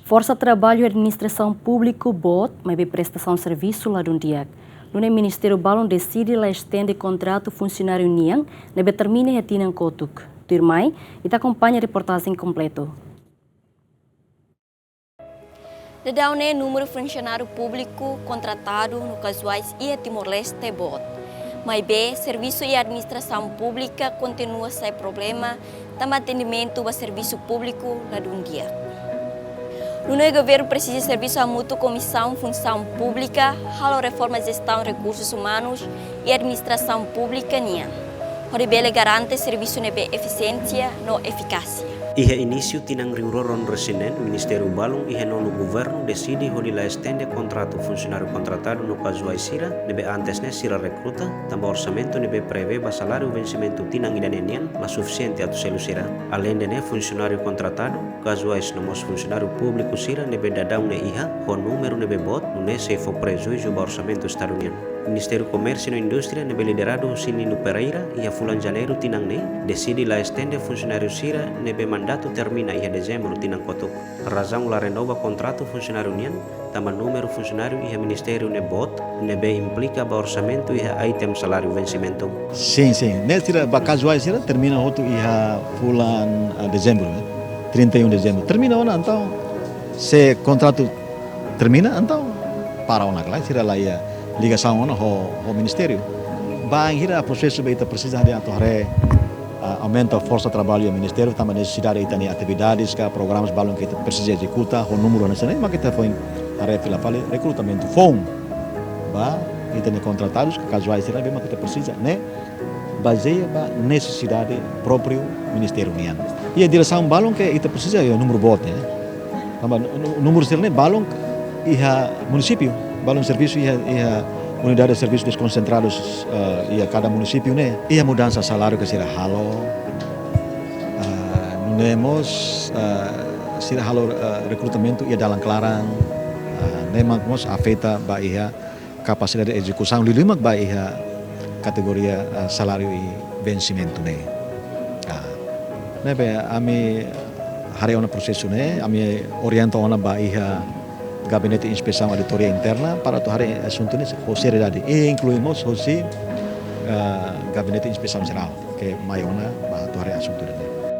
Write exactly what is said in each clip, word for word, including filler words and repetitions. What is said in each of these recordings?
Forsa traballu iha administrasaun públiku boot, maibé prestasaun servisu ladún di'ak. Nune'e ministériu balun deside la estende kontratu funsionáriu nian ne'ebé termina iha tinan kotuk. Tuirmai, ita akompaña reportajen kompletu. Daudaun ne'e númeru funsionáriu públiku kontratadu no kazuais iha Timor-Leste boot. Maibé, servisu iha administrasaun públika kontinua sai problema, tanba atendimentu ba servisu públiku ladún di'ak. Nune'e governu presiza servisu hamutuk ho Komisaun Funsaun Públika, halo reforma jestaun rekursus umanus i administrasaun públika nian, hodi bele garante servisu ne'ebé efisiénsia no efikásia. Iha inísiu tinan rihun rua ruanulu resin neen, ministériu balun iha nonu governu deside hodi la estende kontratu funsionáriu kontratadu no kazuais sira ne'ebé antes ne'e sira rekruta, tanba orsamentu ne'ebé prevee ba saláriu vensimentu tinan ida-ne'e nian la sufisiente atu selu sira. Aleinde ne'e, funsionáriu kontratadu, kazuais no mós funsionáriu públiku sira ne'ebé daudaun ne'e iha ho númeru ne'ebé boot, nune'e sei fó prejuízu ba orsamentu Estadu nian. Ministériu Komérsiu no Indústria ne'ebé lideradu husi Nino Pereira, iha fulan Janeiru tinan ne'e deside la estende funsionáriu sira ne'ebé mandatu termina iha Dezembru tinan kotuk. Razaun la renova kontratu funsionáriu nian, tanba númeru funsionáriu iha ministériu ne'e boot, ne'ebé implika ba orsamentu iha item saláriu vensimentu. Sin, sin. Ne'e sira ba kazuais sira termina hotu iha fulan, ah, Dezembru, eh. Trinta e um Dezembru. Termina ona, entaun se kontratu termina, entaun para ona, klaru, sira la iha ligasaun ona ho, ho ministériu. Bainhira prosesu be ita presiza hadi'a atu haree, ah, aumenta forsa traballu iha ministériu, tanba nesesidade ita-nia atividades ka programas balun ke ita presiza ezekuta, ho númeru hanesan ne'e, mak ita foin haree fila fali rekrutamentu foun ba ita-nia kontratadus ka kazuais sira ne'ebé mak ita presiza, ne'e bazeia ba nesesidade própriu ministériu nian. Iha diresaun balun ke ita presiza iha númeru boot, eh. Tanba nu-, nu-, númeru sira ne'e balun iha munisípiu, balun servisu iha, iha unidade servisu deskonsentradus, eh, iha kada munisípiu ne'e. Iha mudansa saláriu ke sira halo, eh, nune'e mós, eh, sira halo, eh, rekrutamentu iha dalan klaran, eh, ne'e mak mós afeta ba iha kapasidade ezekusaun, liuliu mak ba iha kategoria, ah, saláriu i vensimentu ne'e. Ah, ne'ebé ami haree ona prosesu ne'e, ami orienta ona ba iha Gabinete Inspesaun Auditoria Interna para atu haree asuntu ne'e ho seriedade. I inklui mós hosi, ah, Gabinete Inspesaun Jerál ke mai ona ba atu haree asuntu ne'e.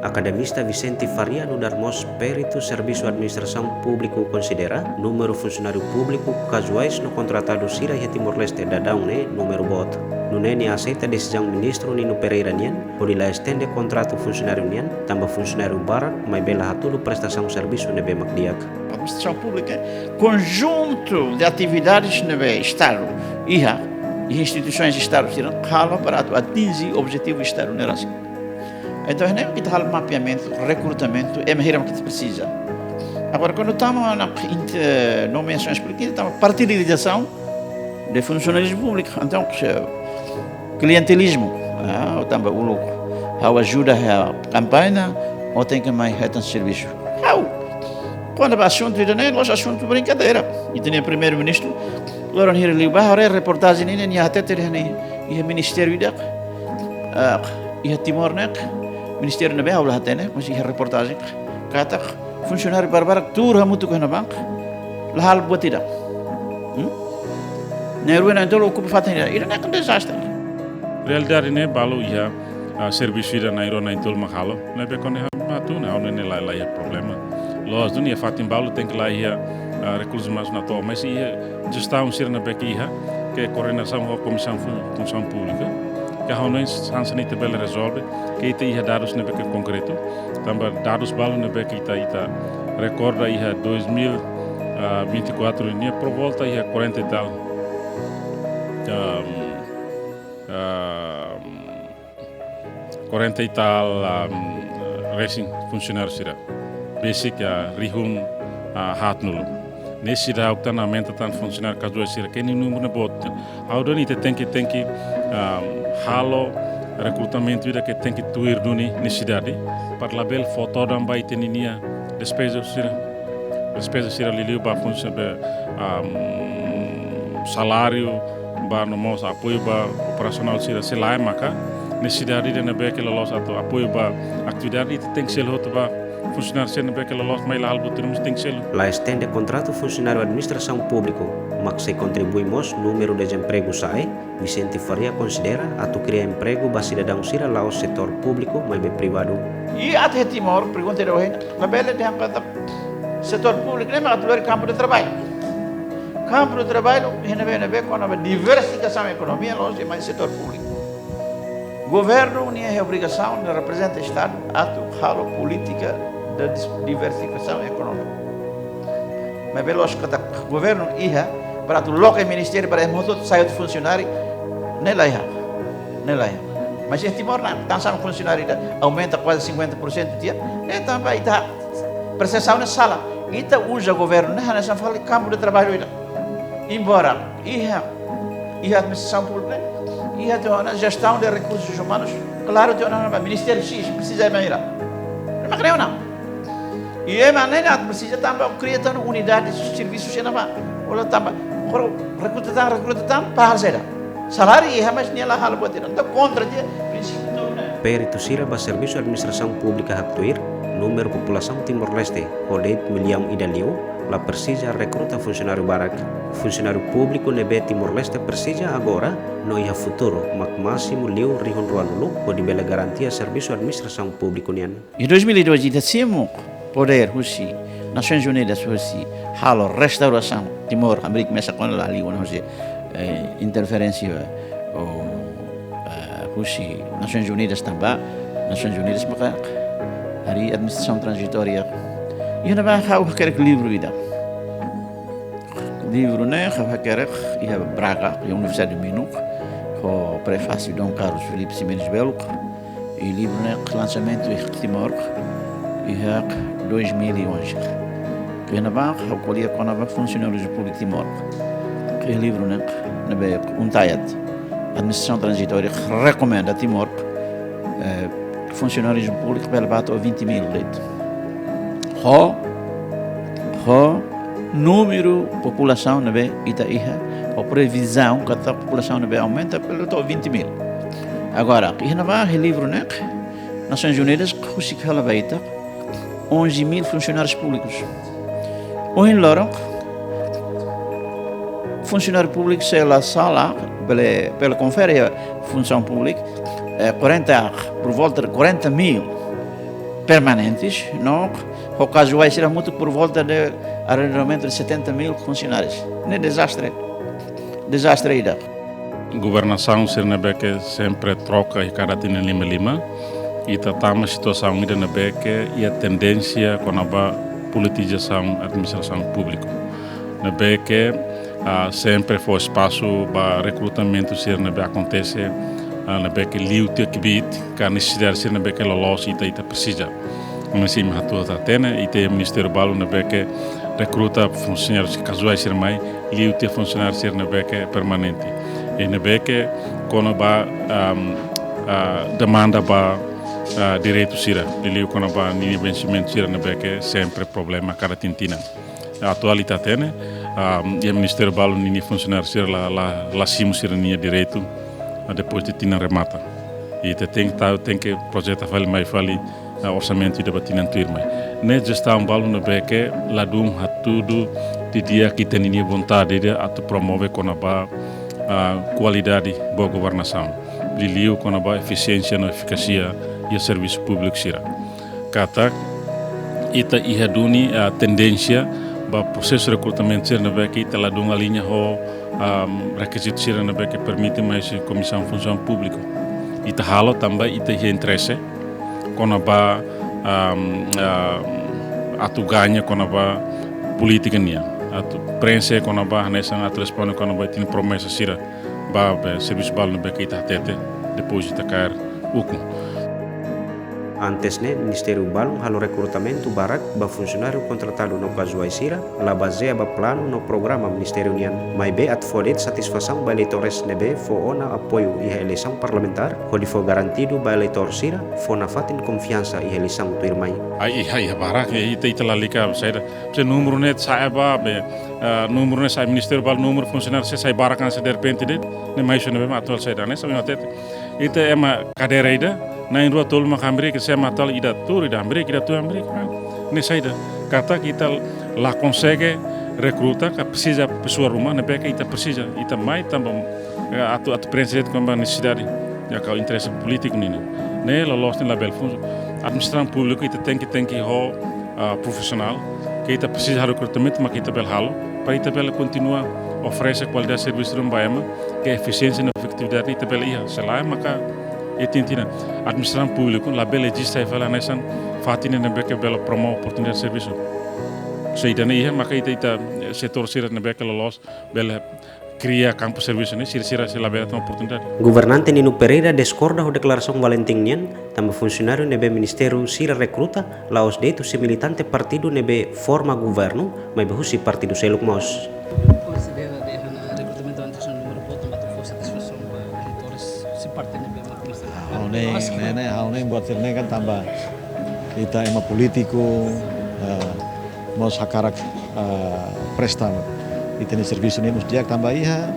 Akademista Vicente Faria nu'udar mós peritu servisu administrasaun públiku konsidera númeru funsionáriu públiku kazuais no kontratadu sira iha Timor-Leste daudaun ne'e númeru boot. Nune'e nia aseita desizaun ministru Nino Pereira nian hodi la estende kontratu funsionáriu nian, tanba funsionáriu barak maibé la hatudu prestasaun servisu ne'ebé mak di'ak. Administrasaun públika, konjuntu de atividades ne'ebé Estadu iha, i instituisoens Estadu sira halo para atu atinje objetivu Estadu ne'e rasik. Entaun, ne'e ita halo mapeamentu, rekrutamentu, ema hira mak ita presiza. Agora, kuandu tama ona int-, nomeasoens públikas, tama partidarizasaun de funsionalizmu públiku, entaun, se klientelizmu, ah, ou tanba uluk ha'u ajuda iha kampaña, ou tenke mai hetan servisu. Ha'u, kuandu ba asuntu ida-ne'e, la'ós asuntu brinkadeira. Ita-nia primeiru-ministru, loron hira liubá, haree reportajen ne'e, nia hatete dehan iha ministériu ida, ah, iha Timor ne'e, ministériu ne'ebé ha'u la hatene, mas iha reportajen katak funsionáriu barbarak tuur hamutuk iha ne'ebá, la halo buat ida. Hmm? Na'in-rua na'in-tolu okupa fatin ida. Ida-ne'e kan dezastre. Realidade ne'e balu iha, ah, servisu ida na'in-rua na'in-tolu mak halo. Ne'ebé kona-ba atu, ne'e ha'u ne'e la, la iha problema. Loos duni iha fatin balu tenke la iha, ah, rekursus umanus natoon, mas iha jestaun sira ne'ebé ke iha, ke koordenasaun ho Komisaun Fun-, Funsaun Públika. Ke ha'u ne'e hanesan ne'e ita bele rezolve, ke ita iha dadus ne'ebé ke konkretu. Tanba dadus balu ne'ebé ke ita, ita rekorda iha dois mil e vinte e quatro nian, por volta iha quarenta e tal. Ahm, ahm, quarenta e tal, ahm, resin funsionáriu sira. Besik, ah, rihun, ah, haatnulu. Ne'e sira ha'u tan aumenta tan funsionáriu kazuais sira, ke nia númeru ne'e boot. Ha'u dehan ita tenke, tenke, ahm, halo rekrutamentu ida ke tenke tuir duni nesesidade, para labele fó todan ba ita-nia despeza sira. Despeza sira liuliu ba funsiona-, ahm, saláriu, ba no mós apoiu ba operasionál sira, se lae maka nesesidade ida ne'ebé ke loloos atu apoiu ba atividade ita tenke selu hotu ba Funsionáriu sira ne'ebé ke loloos mai la halo buat ida mós tenke selu. La estende kontratu funsionáriu administrasaun públiku, mak sei kontribui mós númeru dezempregu sa'e, Vicente Faria konsidera atu kria empregu ba sidadaun sira la'ós setór públiku maibé privadu. I atu iha Timor, pergunta ida ohin, labele dehan katak setór públiku ne'e mak atu lori kampu de traballu. Kampu de traballu iha ne'ebé, ne'ebé kona-ba diversifikasaun ekonomia la'ós iha setór públiku. Governu nia obrigasaun ne'ebé reprezenta Estadu atu halo polítika de dis-, diversifikasaun ekonomia. Maibé la'ós katak governu iha para atu loke ministériu para ema hotu sai hotu funsionáriu, ne'e la iha. Ne'e la iha. Mas iha Timor ne'e, tansá mak funsionáriu ida aumenta kuaze cinquenta por cento tiha, ne'e tanba ita persesaun ne'e sala. Ita uza governu ne'e hanesan fali kampu de traballu ida. Embora iha, iha administrasaun públika ne'e, iha tiha ona jestaun de rekursus umanus, klaru tiha ona, ministériu X presiza ema hira. Ema kria ona. I ema ne'e atu presiza tanba kria tan unidade servisu sira ne'ebá. Ou la tanba, agora rekruta tan, rekruta tan, para saida? Saláriu iha, mas nia la halo buat ida. Entaun kontra tiha prinsípiu tolu ne'e. Peritu sira ba servisu administrasaun públika haktuir, númeru populasaun Timor-Leste ho de'it millaun ida liu, la presiza rekruta funsionáriu barak. Funsionáriu públiku ne'ebé Timor-Leste presiza agora no iha futuru mak másimu liu rihun ruanulu, hodi bele garantia servisu administrasaun públiku nian. Iha dois mil e dois ita simu podér husi Nasoins Unidas husi halo restaurasaun Timor, hamriik mesak ona la liu ona husi, eh, interferénsia, ou, eh, husi Nasoins Unidas tanba Nasoins Unidas maka harii administrasaun tranzitória. Iha ne'ebá ha'u hakerek livru ida. Livru ne'e ha'u hakerek iha Braga, iha Universidade de Minho, ho prefásiu Dom Carlos Filipe Ximenes Belo. I livru ne'e lansamentu iha Timor iha dois mil e onze. Iha ne'ebá ha'u ko'alia kona-ba funsionáriu públiku Timor. Iha livru ne'e, ne'ebé UNTAET, administrasaun tranzitória, rekomenda Timor, eh, funsionáriu públiku bele bá to'o vinte mil de'it. Ho, ho númeru populasaun ne'ebé ita iha, ho previzaun katak populasaun ne'ebé aumenta bele to'o vinte mil. Agora, iha ne'ebá iha livru ne'e, Nasoins Unidas husik hela ba ita onze mil funsionárius públikus. Ohin loron, funsionáriu públiku se la sala, bele, bele konfere funsaun públika, eh, quarenta, por volta de quarenta mil permanentes, no ho kazuais sira hamutuk por volta de arredondamentu de setenta mil funsionárius. Ne'e dezastre, dezastre ida. Governasaun sira ne'ebé ke sempre troka iha kada tinan lima-lima, ita tama situasaun ida ne'ebé ke iha tendénsia kona-ba politizasaun administrasaun públiku. Ne'ebé ke, ah, sempre fó espasu ba rekrutamentu sira ne'ebé akontese, ah, ne'ebé ke liu tiha kbiit, ka nesesidade sira ne'ebé ke loloos ita, ita presiza. Nune'e imi hotu hatene, ita iha ministériu balu ne'ebé ke rekruta funsionárius kazuais sira mai, liu tiha funsionáriu sira ne'ebé ke permanente. I ne'ebé ke kona-ba, am, ah, demanda ba, ah, direitu sira, liuliu kona-ba ninia vensimentu sira ne'ebé ke sempre problema kada tinan-tinan. Atuál ita hatene, am, iha ministériu balu ninia funsionáriu sira la, la, la simu sira-nia direitu, ah, depois de tinan remata. I ita tenke ta-, tenke projeta fali mai fali, ah, orsamentu ida ba tinan tuirmai. Ne'e jestaun balu ne'ebé ke ladún hatudu didi'ak ita-nia vontade ida atu promove kona-ba, ah, kualidade boa governasaun. Liuliu kona-ba efisiénsia no efikasia iha servisu públiku sira. Katak ita iha duni, ah, tendénsia ba prosesu rekrutamentu sira ne'ebé ke ita ladún aliña ho, ah, rekizitu sira ne'ebé ke permite mai husi Komisaun Funsaun Públika. Ita halo tanba ita iha interese kona-ba, am, am, atu gaña kona-ba polítika nian, atu prenxe kona-ba, hanesan atu responde kona-ba ita-nia promesa sira ba, be, servisu balu ne'ebé ke ita hatete depois ita kaer ukun. Antes ne'e, ministériu balun halo rekrutamentu barak ba funsionáriu kontratadu no kazuais sira, la bazeia ba planu no programa ministériu nian, maibé atu fó de'it satisfasaun ba eleitores ne'ebé fó ona apoiu iha eleisaun parlamentár, hodi fó garantidu ba eleitór sira fó nafatin konfiansa iha eleisaun tuirmai. Ai, iha, iha barak, ita, ita lalika saida. Se númeru ne'e sa'e ba, be, ah, númeru ne'e sa'e ministériu balu, númeru funsionáriu sira sa'e barak hanesan derrepente de'it, ne'e mai husi ne'ebé mak atuál saida, ne'e saida mak hatete. Ita ema kadeira ida, Na'in rua tolu maka hamriik, se matal ida tuur, ida hamriik, ida tuur hamriik. Ne'e saida, katak ita la konsege rekruta, ka presiza pesoál ruma ne'ebé ke ita presiza, ita mai tanba, eh, atu, atu preenxe de'it kona-ba nesesidade, ya ka interese polítiku nian. Ne'e loloos ne'e labele funu. Administrasaun públika ita tenke, tenke ho, ah, profisionál, ke ita presiza halo rekrutamentu, maka ita bele halo, para ita bele kontinua oferese kualidade servisu ruma ba ema, ke efisiénsia no efetividade ita bele iha. Se lae maka, ita tenke iha administrasaun públika, labele eziste fali hanesan fatin ne'ebé ke bele promove oportunidade servisu. Se ida-ne'e iha, maka ita, ita, eh, setór sira ne'ebé ke loloos, bele kria kampu servisu ne'e, sira, sira sei labele tau oportunidade. Governante Nino Pereira diskorda ho deklarasaun Valentin nian, tanba funsionáriu ne'ebé ministériu sira rekruta, la'ós de'it husi militante partidu ne'ebé forma governu, maibé husi partidu seluk mós. Konsidera dehan rekrutamentu antes no númeru boot, mas fó satisfasaun ba eleitores husi partidu ne'ebé mak ministériu. Ah, ha'u hanoin, ne'e, ne'e, ha'u hanoin buat sira-ne'e kan tanba ita ema polítiku, eh, mós hakarak, eh, presta ita-nia servisu ne'e mós di'ak tanba iha,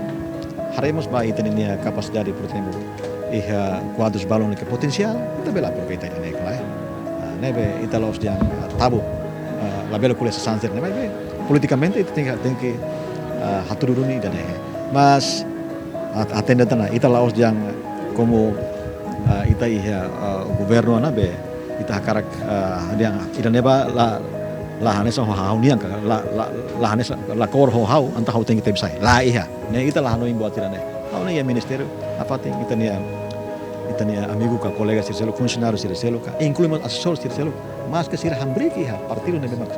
haree mós ba ita-nia kapasidade, por ezemplu, iha kuadrus balun ne'ebé ke potensiál, ita bele aproveita ida-ne'e ka lae. Ah, ne'ebé ita la'ós dehan, ah, tabu, ah, labele ko'alia sasán sira-ne'e, maibé politikamente ita tenke, tenke, ah, hatudu duni ida-ne'e. Mas, ah, hatene tan, ita la'ós dehan komu, ah, ita iha, ah, governu ne'ebé ita hakarak, ah, dehan ida-ne'ebá la, la hanesan ho ha'u-nian ka, la, la, la hanesan, la kór ho ha'u, entaun ha'u tenke tebes sai. La iha. Ne'e ita la hanoin buat sira-ne'e. Ha'u hanoin iha ministériu, nafatin ita-nia, ita-nia amigu ka kolega sira seluk, funsionáriu sira seluk ka, inklui mós asesór sira seluk, maske sira hamriik iha partidu ne'ebé mak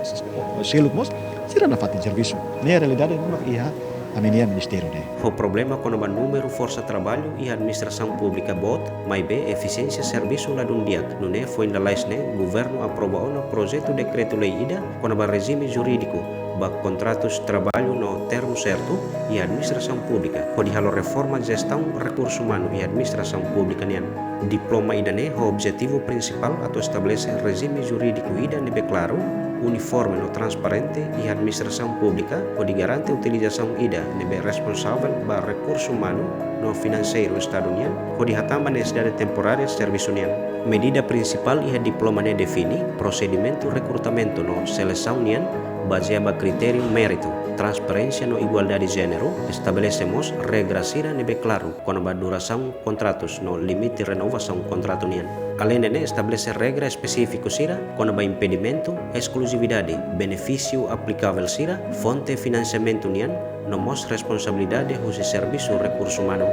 seluk mós, sira nafatin servisu. Ne'e realidade ne'ebé mak iha ami-nia ministériu ne'e. Ho problema kona-ba númeru forsa traballu iha administrasaun públika boot, maibé efisiénsia servisu ladún di'ak. Nune'e foin lalais ne'e, governu aprova ona projetu dekretu-lei ida kona-ba rejime jurídiku ba kontratus traballu no termu sertu iha administrasaun públika, hodi halo reforma jestaun rekursu umanu iha administrasaun públika nian. Diploma ida-ne'e ho objetivu prinsipál atu estabelese rejime jurídiku ida ne'ebé klaru, uniforme no transparente iha administrasaun públika, hodi garante utilizasaun ida ne'ebé responsavel ba rekursu umanu no finanseiru Estadu nian, hodi hatán ba nesesidade temporária servisu nian. Medida prinsipál iha diploma ne'e define prosedimentu rekrutamentu no selesaun nian bazeia ba kritériu méritu, transparénsia no igualdade jéneru, estabelese mós regra sira ne'ebé klaru kona-ba durasaun kontratus no limite renovasaun kontratu nian. Aleinde ne'e, estabelese regra espesífiku sira kona-ba impedimentu, eskluzividade, benefísiu aplikavel sira, fonte finansiamentu nian, no mós responsabilidade husi servisu rekursu umanu.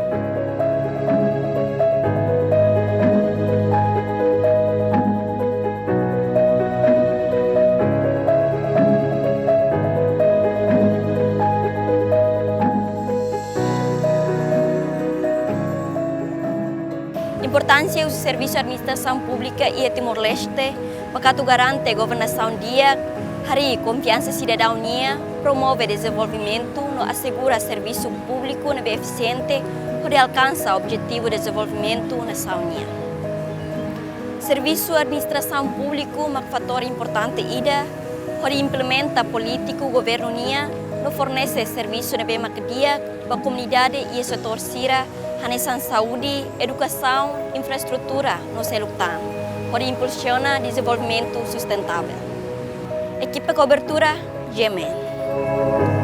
Importánsia husi servisu administrasaun públika iha Timor-Leste, maka atu garante governasaun di'ak, harii konfiansa sidadaun nian, promove dezenvolvimentu no asegura servisu públiku ne'ebé efisiente, hodi alkansa objetivu dezenvolvimentu nasaun nian. Servisu administrasaun públiku mak fatór importante ida hodi implementa polítika governu nian no fornese servisu ne'ebé mak di'ak ba komunidade iha setór sira hanesan saúde, edukasaun, infraestrutura no seluk tan, hodi impulsiona dezenvolvimentu sustentável. Ekipa kobertura, G M N.